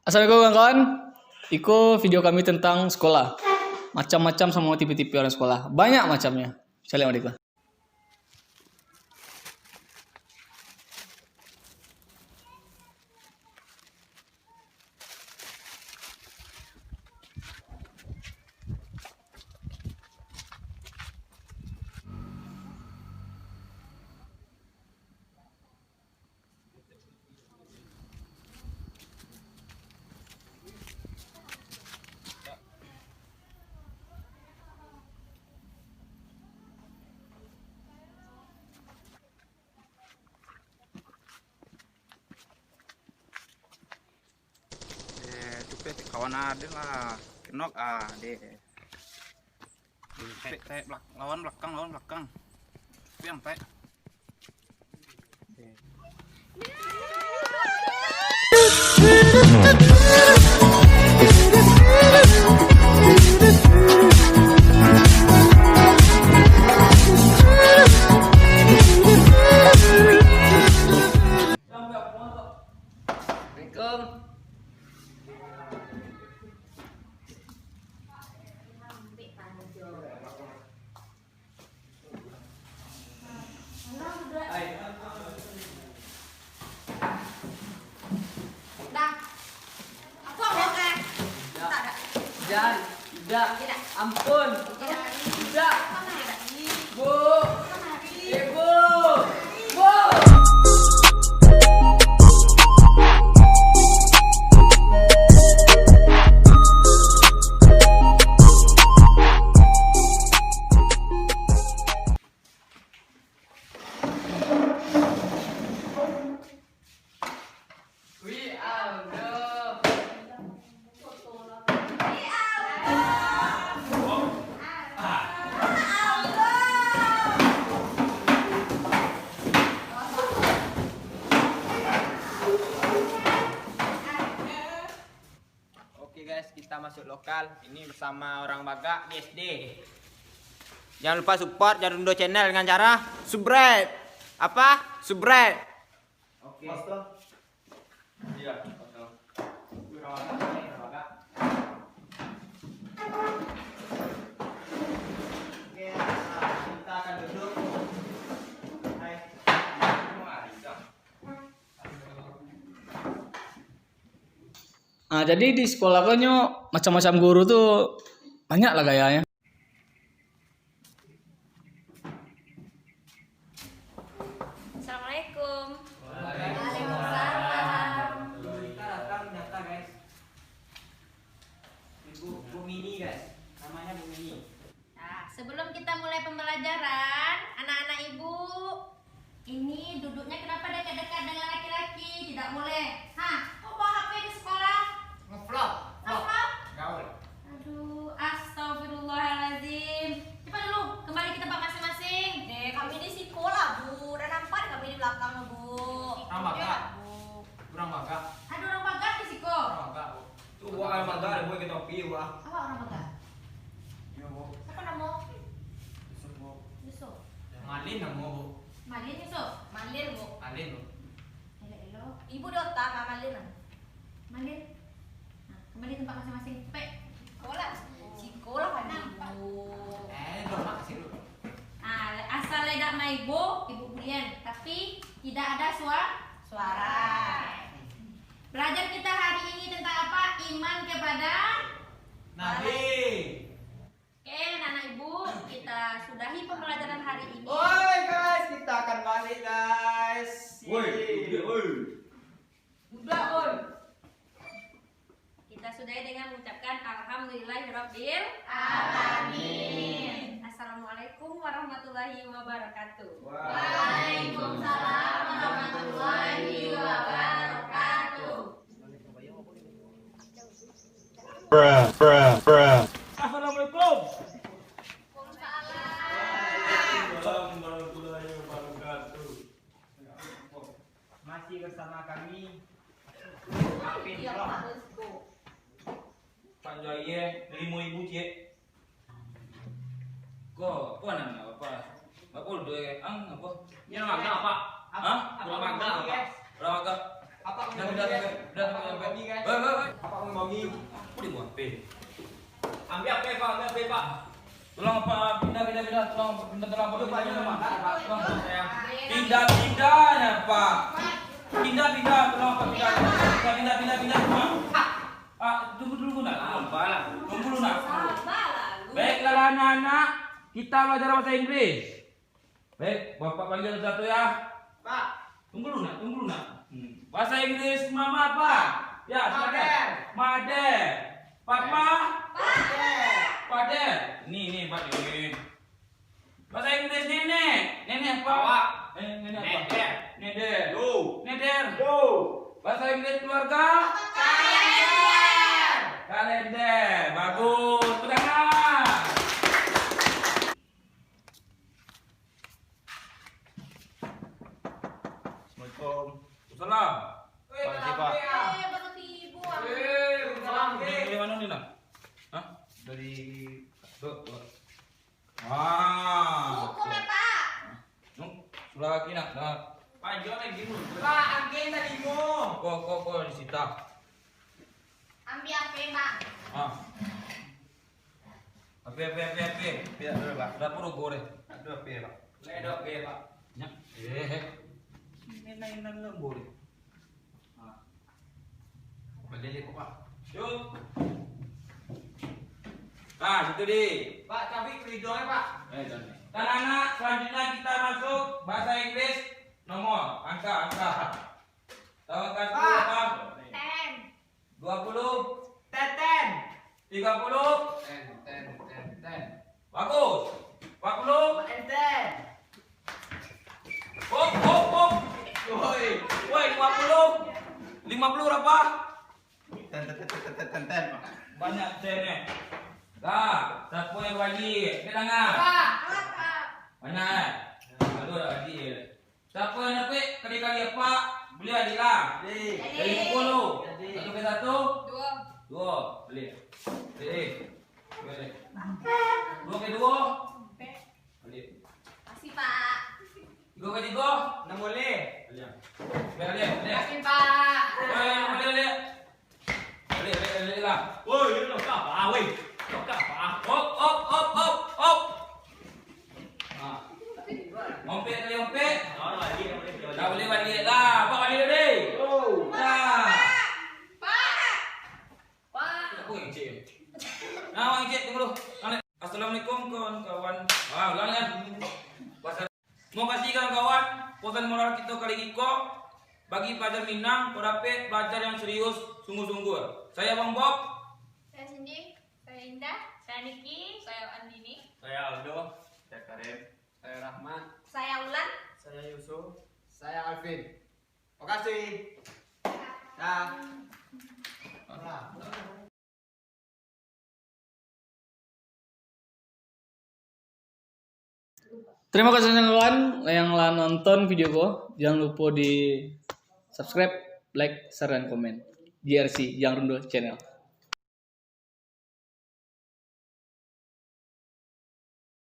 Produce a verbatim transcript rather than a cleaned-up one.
Assalamualaikum kawan-kawan. Iko video kami tentang sekolah. Macam-macam samo tipe-tipe urang sekolah. Banyak macamnya. Assalamualaikum. Eh, tu pe kawan aden lah. Kenok ah, deh. Tek, tek, belak-, lawan belakang, lawan belakang. Piang, tek. Assalamualaikum. Dah. Apa mau kan? Tidak ada. Jan, tidak. Tidak. Ampun. Tidak. Tidak. Apa mau ada? Bu. Apa mau ada? Eh, Bu. Bu. We are the Oke guys, kita masuk lokal. Ini bersama orang Bagak di S D. Jangan lupa support Jarundo Channel dengan cara subscribe. Apa? Subscribe. Oke. Iya, betul. Orang Bagak, orang Bagak. Oke, kita akan duduk. Hai. Ah, jadi di sekolah ko nyo macam-macam guru tu banyak lah gayanya. Assalamualaikum. Waalaikumsalam. Kita datang nyata, guys. Ibu, Bu Mini, guys. Namanya Bu Mini. Nah, sebelum kita mulai pembelajaran, anak-anak ibu, ini duduknya kenapa dekat-dekat dengan laki-laki? Tidak boleh. Hah, kok bawa H P ke sekolah? Ngevlog, vlog. Apa? Gaul. Aduh, astagfirullahalazim. Cepat dulu, kembali ke tempat masing-masing. Deh, kami di siko lah, Bu. Dah nampak kami di belakang, Bu. Orang Bagak. Iya, Bu. Orang Bagak. Ada orang Bagak di siko? Orang Bagak, Bu. Tu, Bu, orang Bagak, Bu, pakai topi, Bu. Apa orang Bagak? Iya, Bu. Siapa nama? Yusuf, Bu. Yusuf. Malin nama, Bu. Malin Yusuf? Malin, Bu. Malin, Bu. Elok-elok. Ibu di otak, Kak Malin lah. Malin. Nah, kembali tempat masing-masing. Cepet. Sekolah. Sekolah kan, Ibu. Eh, belum, makasih dulu. Ah, asal lai dak maibo, Ibu bulian. Tapi tidak ada sua-, suara. Belajar kita hari ini tentang apa? Iman kepada Nabi. Oke, anak-anak ibu, kita sudahi pembelajaran hari ini. Oi, guys, kita akan balik, guys. Woi, udah, oi. Udah, oi. Kita sudahi dengan mengucapkan alhamdulillahirabbil alamin. Assalamualaikum warahmatullahi wabarakatuh. Waalaikumsalam warahmatullahi wabarakatuh. Bruh, bruh, bruh. Assalamualaikum. Waalaikumsalam warahmatullahi wabarakatuh. Masih bersama kami. Iya, Pak. Pak Jaya, limo ribu, Cik. Ko, ko nan apa? Bapak udah, ang, apa? Ini orang Bagak, Pak. Hah? Orang Bagak, Pak. Orang Bagak. Dah, dah, dah, dah, dah, dah. Woi, woi, woi. Apa kau babi? Apa di muat, Pe? Ambil apa, Pak? Ambil apa, Pak? Tolong, Pak, pindah, pindah, pindah. Tolong, pindah, tolong, Pak. Pindah, pindah, pindah, Pak. Tolong, Pak, pindah. Pindah, pindah, tolong, Pak, pindah. Pindah, pindah, pindah, pindah, Pak. Ah, tunggu dulu, nak. Tunggu dulu, nak. Baiklah, anak-anak. Kita belajar bahasa Inggris. Baik, Bapak panggil satu-satu ya. Pak. Tunggu dulu, nak. Tunggu dulu, nak. Hmm. Bahasa Inggris mama apa? Ya, silakan. Mother. Mother. Papa? Father. Father. Ni, ni, Pak, ni. Bahasa Inggris nenek. Nenek apa? Awak. Eh, nenek apa? Neder. Neder. Yo. Neder. Yo. Bahasa Inggris keluarga? Kalender. Kalender. Bagus. Pegangan. Assalamualaikum. Salam. Pak Haji, Pak. Eh, baru tibo, ah. Eh, salam. Dari mana ni, nak? Hah? Dari, do, do. Ah. Hukum ya, Pak? Hmm? Sebelah kaki, nak. Nah. Pak, jangan lagi dulu. Pak, agen tadi mo. Ko, ko, ko disita. Ambil apa, Pak? Ah. Api, api, api, api. Api tak ada, Pak. Dapur ukur deh. Aduh, api, Pak. Lai ada api, Pak. Nyak. Eh. Ini mainan lembur. Ah. Balik kok, Pak. Yuk. Nah, situ di. Pak, tapi peridongnya, Pak. Eh, jangan. Anak-anak, selanjutnya kita masuk bahasa Inggris nomor, angka, angka. Tahu angka sepuluh, Pak? Pak. Ten. Dua puluh. Teten. Tiga puluh. Ten, ten, ten, ten. Bagus. Empat puluh. Enten. Hop, hop, hop. Woi, woi, lima puluh. Lima puluh berapa? Ten, ten, ten, ten, ten, ten, ten. Banyak ten, eh. Dah, siapa yang bagi? Angkat tangan. Pak. Banyak, eh? Aduh, dah bagi, eh. Siapa yang dapik kali-kali apak, baliak adiak lah. Jadi. Jadi pukul tu. Jadi. Satu kali satu? Dua. Dua. Baliak. Jadi. Baliak. Dua kali dua? Ampek. Baliak. Makasih, Pak. Tiga kali tiga? Enam boleh. Baliak. Baliak, baliak, baliak. Makasih, Pak. Baliak, baliak, baliak. Baliak, baliak, baliak lah. Woi, ini lo kapa, woi? Lo kapa? Hop, hop, hop, hop, hop. Ah. Ompek tadi, ompek. Dah boleh baliak lah. Abang baliak deh. Dah. Pak. Pak. Aku ngecek. Nah, abang ngecek, tunggu dulu. Assalamualaikum, kawan-kawan. Ah, ulang kan? Bahasa Terima kasih kawan-kawan, pesan moral kito kali iko, bagi pelajar Minang, kok dapek pelajar yang serius, sungguh-sungguh. Saya Bang Bob. Saya Cindy. Saya Indah. Saya Niki. Saya Andini. Saya Aldo. Saya Karim. Saya Rahmat. Saya Ulan. Saya Yusuf. Saya Alvin. Makasih. Dah. Terima kasih kawan yang lah nonton video ko. Jangan lupa di subscribe, like, share, dan komen. J R C, Jang Rundo Channel.